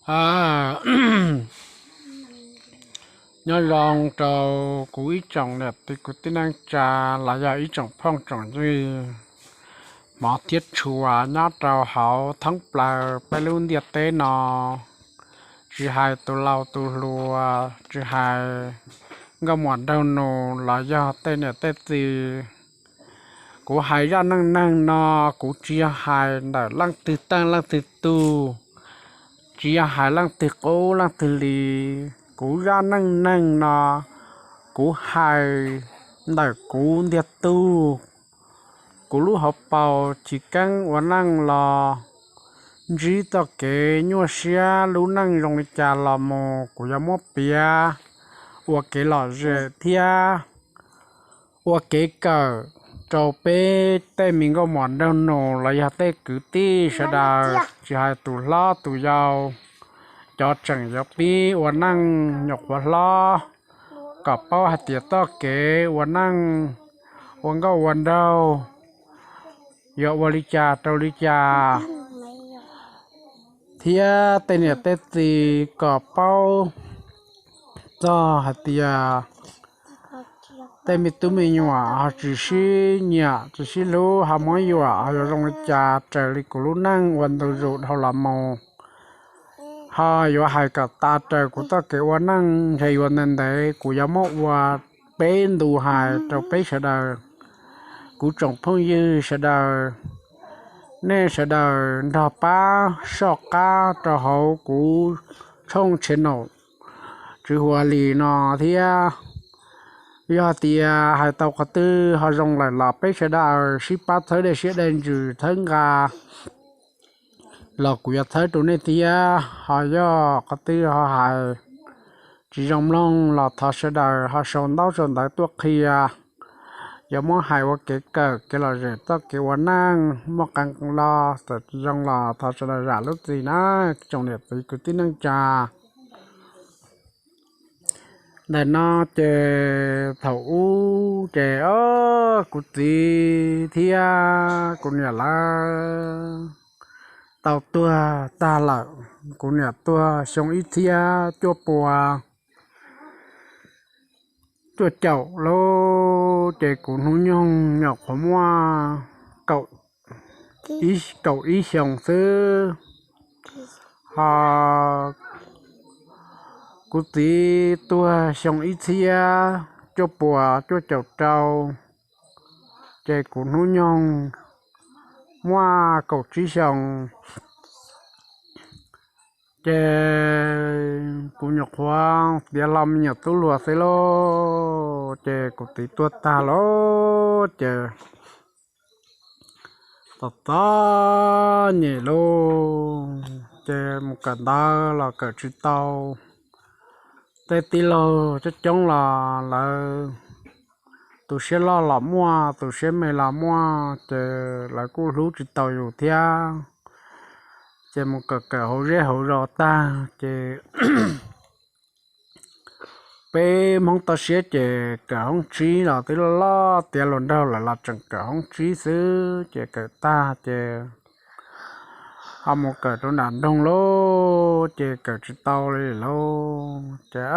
A, nyob zoo rau kuv ib tsoom niam txiv kwv tij neej tsa los yog ib tsoom phooj tsoom ywg hmov thiab tshua nyob rau hauv thoob plaws peb lub ntiaj teb no, tsis hais tus laus tus hluas, tsis hais nkauj muam nraug nus los yog tej niam tej txiv. Kuv hais zaj neej neeg no, kuv tsis yog hais ntawm leej twg teej leej twg tug, tsis yog hais leej twg qub leej twg li. Kuv zaj neej neeg no, kuv hais ntawm kuv ntiag tug, kuv lub hauv paus chiv keeb ua neej los ntsib txoj kev nyuaj siab lub neej zoo li cas los mus kuv yuav muab piav ua kev lom zem thiab ua kev kawm rau peb tej me nkauj muam nraug nus los yog tej kwv tij sawv daws, tsis hais tus hlob tus yau, cov tseem yuav pib ua neej nyuam qhuav hlob, kom paub hais tias txoj kev ua neej ua nkauj ua nraug yuav ua li cas rau li cas, thiab tej niam tej txiv kom paub txog hais tias tej me tub me nyuam ho tsis sib nyiam tsis sib hlub ho muab yuam ho yuav zoo li cas raws li kuv lub neej ua ntu zus dhau los mus. Ho yuav hais kom tas raws kuv txoj kev ua neej ntshe yuav ntev ntev, kuv yuav muab ua peb ntu hais rau peb sawv daws, kuv tsoom phooj ywg sawv daws, nej sawv daws nrog pab soj qab rau hauv kuv tshooj channel Tswv Huas Lis no thiab. Yog tias hais tau qhov twg ho zoo lawm los peb sawv daws sib pab txhawb dej siab dej ntsws txhawb nqa los kuv yuav txhawb rau nej thiab. Ho yog qhov twg ho hais tsis zoo mloog los thov sawv daws ho sau ntaub sau ntawv tuaj qhia. Yuav muab hais ua kev kawm kev lom zem txoj kev ua neej, muaj qee lo txawm tsis zoo los thov sawv daws zam lub txim na, tsoom niam txiv kwv tij neej tsa. Ntawm no ces thaum ub ces o, kuv txiv thiab kuv niam lawv tau tuag tag lawm. Kuv niam tuag xyoo ib txhiab cuaj pua cuaj caum lub, ces kuv hnub nyoog nyuam qhuav muaj kaum ib xyoos xwb. Ho kuv txiv tuag xyoo ib txhiab cuaj pua cuaj caum rau, ces kuv hnub nyoog muaj kaum tsib xyoos. Ces kuv nyuam qhuav tiav hlo me nyuam tub hluas xwb lauj, ces kuv txiv tuag tag lauj, ces txom txom nyem lauj, ces mus kawm ntawv los kawm tsis tau. Tej tij laug coob coob los lawv tus siab loj los muaj, tus siab me los muaj, ces lawv kuj hlub tsis tau yus thiab. Ces mus kawm kawm hauv zej hauv zos tag ces peb Hmoob toj siab ces kawm hoob tsib los twb loj loj tiav hluas nraug lawm los tseem kawm hoob tsib xwb, ces kawm tag ces ho mus kawm rau nram nroog lauj, ces kawm tsis tau li lauj. Ces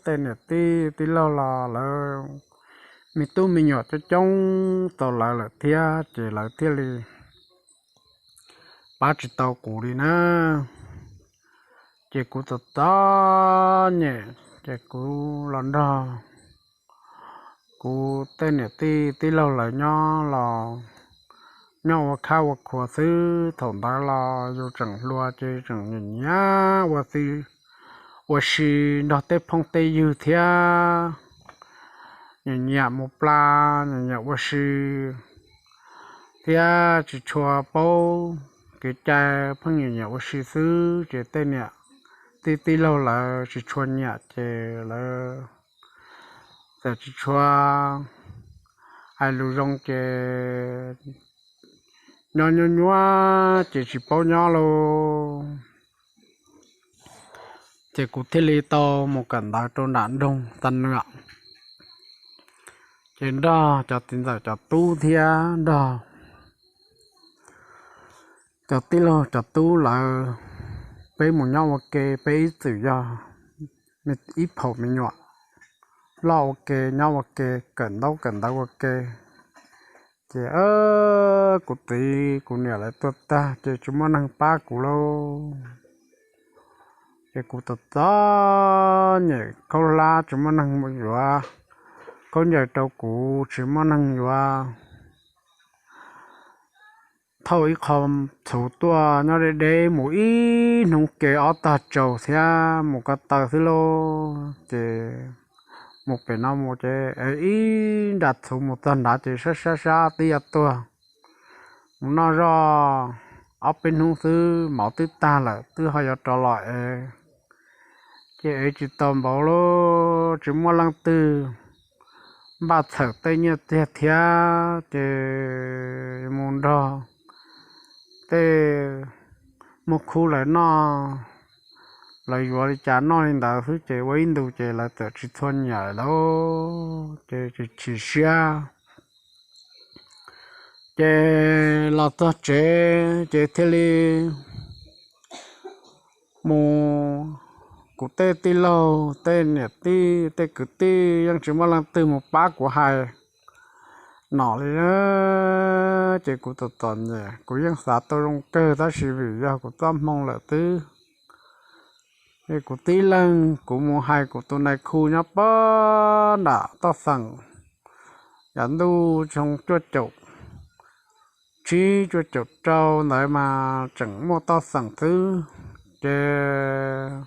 tej niam tij tij laug los lawv me tub me nyuam coob coob tau lawv lawm thiab, ces lawv thiaj li pab tsis tau kuv li na. Ces kuv txom txom nyem, ces kuv los nrog kuv tej niam tij tij laug lawv nyob los nyob ua khab ua khuav xwb. Thaum ntawd los yus tseem hluas ces tseem nyiam nyiam ua xwb ua si nrog tej phooj tej ywg thiab, nyiam nyiam mus plas, nyiam nyiam ua si thiab tsis tshua paub kev cai, pheej nyiam nyiam ua si xwb. Ces tej niam tij tij laug lawv tsis tshua nyiam ces lawv txawm tsis tshua hais lus zoo ces nyob nyuaj nyuaj ces tsis paub nyob lauj. Ces kuv thiaj li tau mus kawm ntawv rau nram nroog Tag Nwam, ces nrog cov txiv ntxawm cov tub thiab nrog cov tij laug cov tub lawv peb mus nyob ua ke, peb ib txwm yog ib phaum me nyuam loj ua ke, nyob ua ke, kawm ntaub kawm ntawv ua ke. Ces kuv txiv kuv niam lawv tuag tag ces tsis muaj neeg pab kuv lauj. Ces kuv txom txom nyem khaub hlab, tsis muaj neeg yuav khaub ncaws rau kuv, tsis muaj neeg yuav thauj ib qho txhuv tuaj nyob deb deb mus ib hnub ke ob tog tsaus thiab mus ko taw xwb lauj. Ces mus pem no mus ces ib nra txhuv mus txog nrad ces sab sab sab twb yuav tuag. Mus noj zoj ob peb hnub xwb mov twb tag lawm twb ho yuav rov los ev. Ces ev tsis tau npaum li, tsis muaj leej twg npaj txhawm tej nyiaj txiag thiab ces mus nrog tej muaj khub lawv noj, lawv yuav li cas noj li ntawd xwb ces ua ib ntus ces lawv txawm tsis txhua nyiam lawm ces tsis chim siab. Ces los txog tsev ces thiaj li mus, kuv tej tij laug tej niam tij tej kwv tij yeej tsis muaj leej twg mus pab kuv hais nom li. Ces kuv txom txom nyem, kuv yeej xav tau zoo kawg tab sis vim yog kuv txoj hmoo lawm xwb. Es kuv tib leeg kuv mus hais kuv tus nais khu nyob pem nram toj xeem, yav ntuj xyoo cuaj caum tsib cuaj caum rau ntawd mas tseem muaj toj xeem xwb. Ces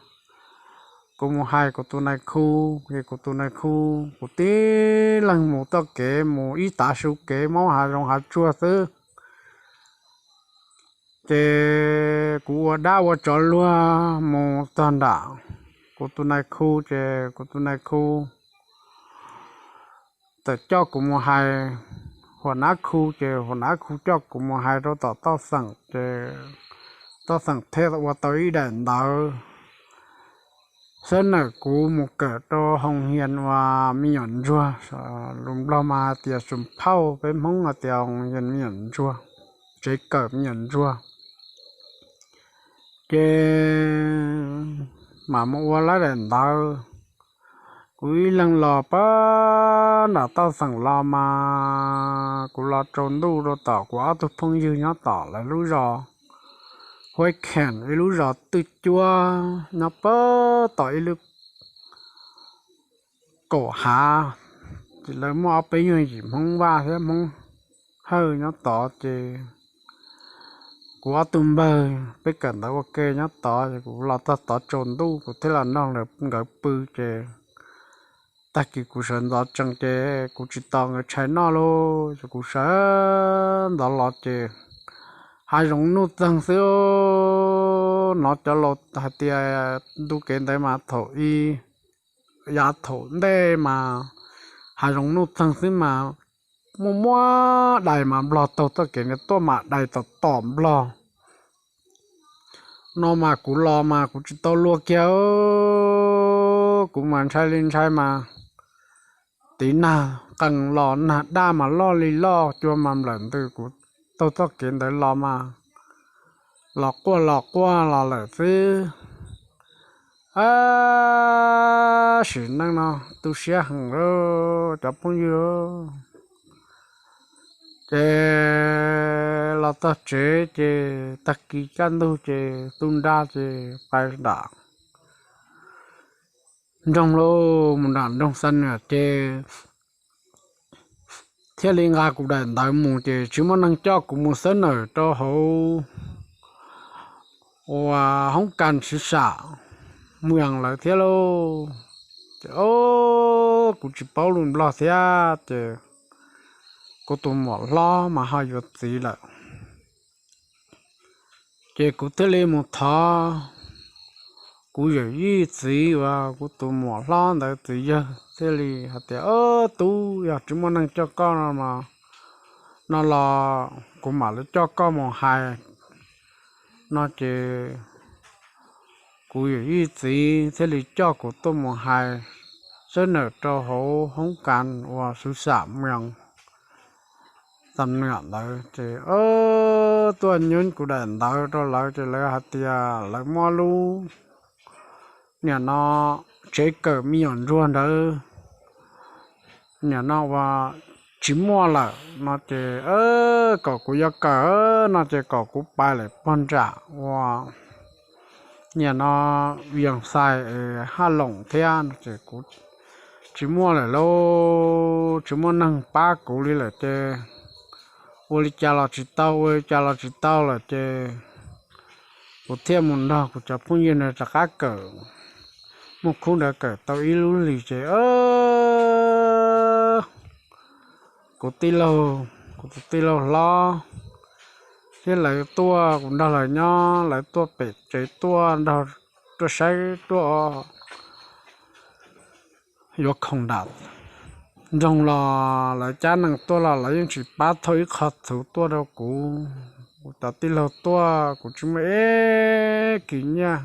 kuv mus hais kuv tus nais khu, ces kuv tus nais khu, kuv tib leeg mus txoj kev mus ib tav su kev maub hav zoov hav tsuag xwb. Ces kuv ua dab ua tsov luag mus txog nram kuv tus nais khu, ces kuv tus nais khu txawm coj kuv mus hais huam nab khu, ces huam nab khu coj kuv mus hais rau tom toj xeem, ces toj xeem thiaj ua tau ib daim ntawv xab nawm kuv mus kawm rau hoos hias uas me nyuam ntsuag, lus Nplog mas hais tias sum phauj, peb Hmoob hais tias hoos hias me nyuam ntsuag, tsev kawm me nyuam ntsuag. Ces mam mus ua lawv daim ntawv. Kuv ib leeg los pem nram toj xeem los mas kuv los tsaus ntuj rau tom kuv ob tug phooj ywg nyob tom lawv lub zos Huab Kheem, ib lub zos twj cuab nyob pem tom ib lub kaum hav. Ces lawv muaj ob peb nyuag yim Hmoob Vaj thiab Hmoob Hawj nyob tod, ces kuv ob tug npawg peb kawm ntawv ua ke nyob tod, ces kuv los txog tod tsaus ntuj kuv thiaj los nrog nkawd pw. Ces tag kis kuv sawv ntxov tsees ces kuv tsis tos nkawd tshais noj lauj, ces kuv sawv ntxov los ces hav zoov nuj txeeg xwb. Hnov cov laus hais tias ntu kev ntawd mas thaum ub, yav thaum ntej mas hav zoov nuj txeeg xwb mas muaj muab dais mas nplog taug txoj kev ntawd tuaj mas dais tom tom nplog no mas kuv los mas kuv tsis tau luag kiag. Kuv mas ntshai li ntshai mas tiv nag qees los nag daj mas loj li loj, cua mas nplawm ntws, kuv taug txoj kev ntawd los mas los quaj los quaj los lawm xwb. Ab, sim neej no tu siab heev cov phooj ywg. Ces los txog tsev ces tag kis kaj ntug ces tu nra ces pais nram nroog lauj, mus nram nroog Xa Nuam ces thiaj li nqa kuv daim ntawv mus ces tsis muaj neeg coj kuv mus xab nawm rau hauv uas hoob kas xwm xam mws lawm thiab lauj. Ces kuv tsis paub lus nplog thiab ces kuv tus muam hlob mas ho yuav txiv lawm. Ces kuv thiaj li mus thov kuv yawm yij txiv uas kuv tus muam hlob ntawd txiv yawg thiaj li hais tias, Tub, yog tsis muaj neeg coj koj no los kuv mam li coj koj mus hais no ces kuv yawm yij txiv thiaj li coj kuv tuaj mus hais xab nawm rau hauv hoob kas uas xwm xam mws Xa Nuam ntawd ces tuaj nyob kuv daim ntawv rau lawv ces lawv hais tias lawv muab lub, nim no, tsev kawm me nyuam ntsuag ntawd nim no ua tsis muaj lawm no ces kom kuv yuav kawm no ces kom kuv pais lawm pog nram ua, nim no, Vias Xais, Haj Loos thiab no ces kuv tsis muaj lawm lauj, tsis muaj neeg pab kuv li lawm ces ua li cas los tsis tau, ua li cas los tsis tau lawm ces kuv thiaj mus nrog kuv cov phooj ywg ntawd rov qab kawm, muaj khub ntawd kawm tau ib lub hlis ces kuv tij laug, kuv tus tij laug hlob thiab lawv tuaj, kuv nrog lawv nyob, lawv tuaj pem tsev tuaj nrog, tuaj saib tuaj yuav khoom nram nroog los lawv cab nees tuaj los lawv yeej tsis pab thauj ib qho txhuv tuaj rau kuv. Kuv cov tij laug tuaj kuv tsis muaj ib kis nyiaj,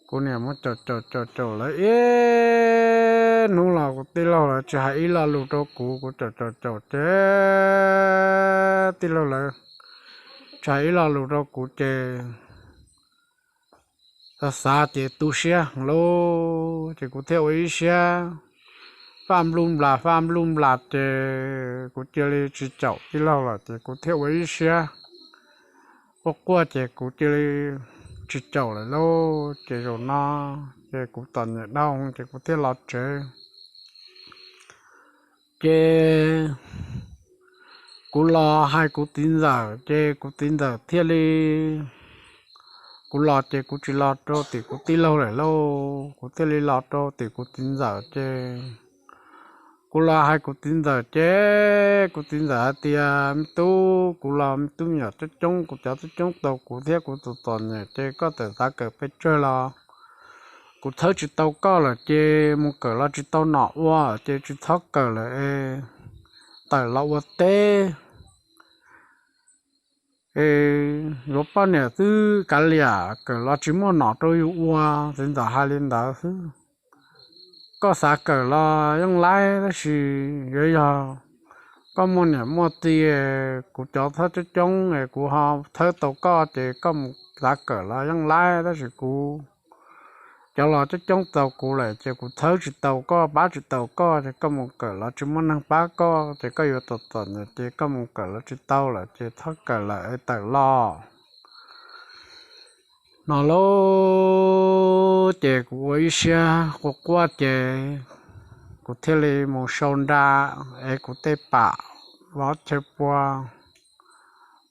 kuv niam mus caum caum caum caum lawv ib hnub los kuv tij laug lawv tsis hais ib lo lus rau kuv, kuv caum caum caum ces tij laug lawv tsis hais ib lo lus rau kuv ces xav xav ces tu siab lauj ces kuv thiaj ua ib siab faj npluj nplas faj npluj nplas ces kuv cia li tsis caum tij laug lawm ces kuv thiaj ua ib siab quaj quaj ces kuv cia li tsis caum lawm lauj ces zaum no ces kuv txom nyem dhau ces kuv thiaj los tsev. Ces kuv los hais kuv txiv ntxawm ces kuv txiv ntxawm thiaj li, kuv los ces kuv tsis los rau tim kuv tij laug lawm lauj, kuv thiaj li los rau tim kuv txiv ntxawm ces kuv los hais kuv txiv ntxawm ces kuv txiv ntxawm hais tias, Me tub, kuv los me tub me nyuam coob coob, kuv cov coob coob tau kuv thiab kuv tus txom nyem ces koj txawm xav kawm pes tsawg los kuv txhawb tsis tau koj lawm ces mus kawm los tsis tau nom ua ces tsis txhob kawm lawm es tawm los ua teb es yuav poj niam xwb kav liam, kawm los tsis muaj nom rau yus ua. Txiv ntxawm hais li ntawd xwb. Koj xav kawm los yeej laib tab sis yuav yog koj muaj niam muaj txiv, kuv cov txhob coob coob es kuv ho txhawb tau koj ces koj mus xav kawm los yeej laib tab sis kuv cov los coob coob tau kuv lawm ces kuv txhawb tsis tau koj, pab tsis tau koj ces koj mus kawm los tsis muaj neeg pab koj ces koj yuav txom txom nyem ces koj mus kawm los tsis tau lawm ces txhob kawm lawm es tawm los no lauj. Ces kuv ua ib siab quaj quaj ces kuv thiaj li mus sau nra es kuv tej pam vov chaw pua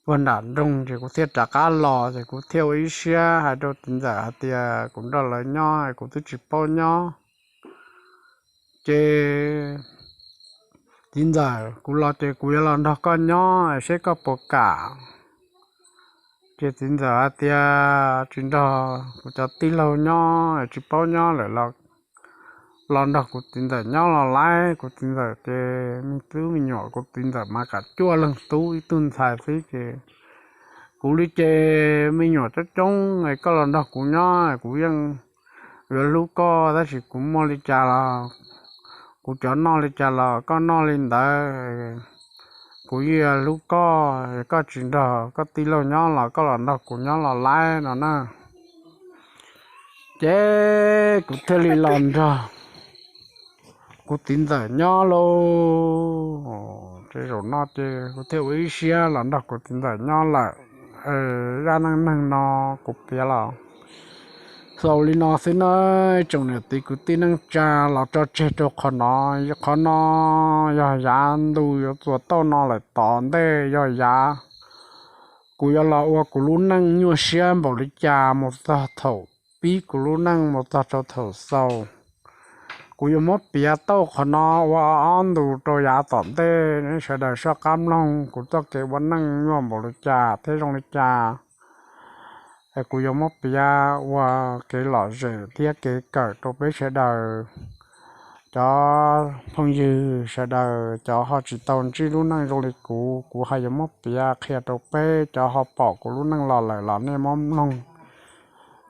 puag nram nroog ces kuv thiaj rov qab los ces kuv thiaj ua ib siab hais rau txiv ntxawm hais tias kuv nrog lawv nyob es kuv twb tsis paub nyob ces txiv ntxawm, kuv los ces kuv yuav los nrog koj nyob es seb koj puas kam. Ces txiv ntxawm hais tias tsis nrog kuv cov tij laug nyob es tsis paub nyob lawm los los nrog kuv txiv ntxawm nyob los laib. Kuv txiv ntxawm ces me tub me nyuam, kuv txiv ntxawm mas kam cuaj leeg tub ib tug ntxhais xwb ces kuv li ces me nyuam coob coob es koj los nrog kuv nyob kuv yeej yuav hlub koj tab sis kuv muaj li cas los kuv cov noj li cas los koj noj li ntawd. Kuv yeej yuav hlub koj, koj tsis nrog koj tij laug nyob los koj los nrog kuv nyob los laib no na. Ces kuv thiaj li los nrog kuv txiv ntxawm nyob lauj. Ces zaum no ces kuv thiaj ua ib siab los nrog kuv txiv ntxawm nyob lawm. Zaj neej neeg no kuv piav los xaus li no xwb nawb tsoom niam txiv kwv tij neej tsa los tso tseg rau qhov no. Qhov no yog yav ntu yuav txuas tauj no lawm tom ntej yog yav kuv yuav los ua kuv lub neej nyuaj siab npaum li cas mus txog thaum pib kuv lub neej mus txog rau thaum xaus. Kuv yuav muab piav tauj qhov no ua ob ntu rau yav tom ntej, nej sawv daws soj qab mloog kuv txoj kev ua neej nyuaj npaum li cas thiab zoo li cas. Es kuv yuav muab piav ua kev lom zem thiab kev kawm rau peb sawv daws, cov phooj ywg sawv daws, cov ho tsis tau ntsib lub neej zoo li kuv, kuv ho yuav muab piav qhia rau peb cov ho pom kuv lub neej los lawm los nej muab mloog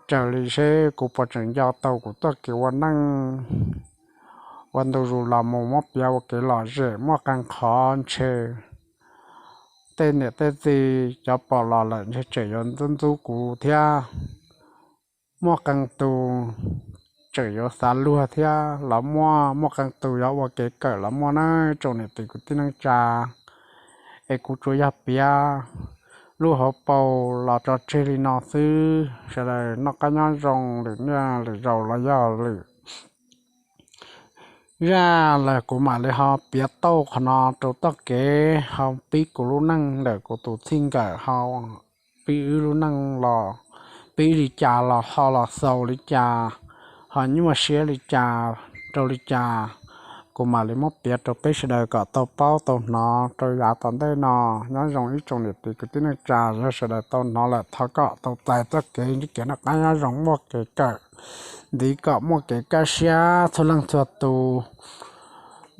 raws li seb kuv puas tseem nco tau kuv txoj kev ua neej ua ntu zus los mus muab piav ua kev lom zem. Muaj qee qhov ntshe tej niam tej txiv cov pom los lawm ntshe tseem yuav ntxub ntxub kuv thiab. Muaj qee tus tseem yuav xav luag thiab los muaj, muaj qee tus yuav ua kev kawm los muaj na tsoom niam txiv kwv tij neej tsa. Es kuv tsuas yog piav lub hauv paus los tso tseg li no xwb, sawv daws noj qab nyob zoo lwm niaj lwm zaus los yog lwm zaj los kuv mam li ho piav tau qhov no rau txoj kev ho pib kuv lub neej ntawm kuv tus txij nkawm ho pib wb lub neej los pib li cas los ho los xaus li cas, ho nyuaj siab li cas rau li cas, kuv mam li muab piav rau peb sawv daws kom tau paub tau hnov rau yav tom ntej no. Nyob zoo ib tsoom niam txiv kwv tij neej tsa, yog sawv daws tau hnov lawm thov kom tau txais txoj kev ntsib kev noj qab nyob zoo muaj kev kawm ntxiv kom muaj kev kaj siab txhua leej txhua tus,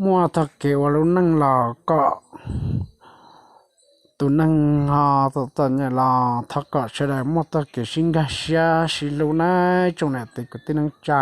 muaj txoj kev ua lub neej los kom tus neeg ho txom txom nyem los thov kom sawv daws muaj txoj kev sib nkag siab sib hlub na tsoom niam txiv kwv tij neej tsa.